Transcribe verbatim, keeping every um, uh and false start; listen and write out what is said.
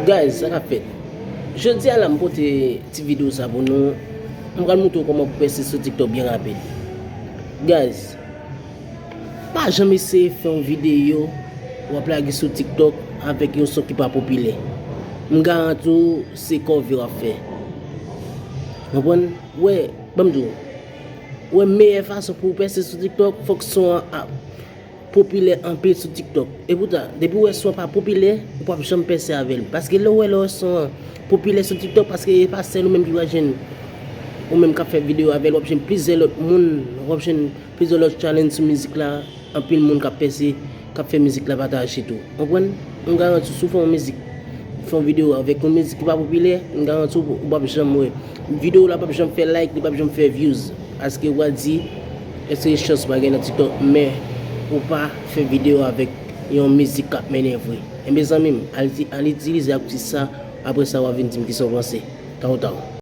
Guys, sa k ap fèt? Jodi a la, m pote ti videyo sa pou nou. M pral montre w kòman pou pèse sou TikTok byen rapid. Guys, pa janm eseye fè yon videyo w ap lage sou TikTok avèk yon son ki pa popilè. M garanti w, se kòve w ap fè. Konprann? Wè, ban m di w. Wè, meyè fason pou w pèse sou TikTok, fòk son an ap popilè anpil sou TikTok. Epoutan, depi w wè son an pa popilè, ou p ap janm pèse avè l. Paske lè w wè, lè w wè son an popilè sou TikTok, paske e pa sèl ou menm ki pral jwenn, ou menm k ap fè videyo avè l, w ap jwenn plizyè lòt moun, w ap jwenn plizyè lòt challenge sou mizik la, anpil moun k ap pèse, k ap fè mizik la pataje tou. Konprann? M garanti w, si w fè yon mizik, fè yon videyo avèk yon mizik ki pa popilè, m garanti w, ou p ap janm wè. Videyo la p ap janm fè like, li p ap janm fè views. Paske w a di, èske chans pa gen nan TikTok, men ou pa fè videyo avèk yon mizik k ap mennen vre. Enben zanmi m, al, al itilize aktis sa, apre sa w a vin di m kisa w panse. Taw taw.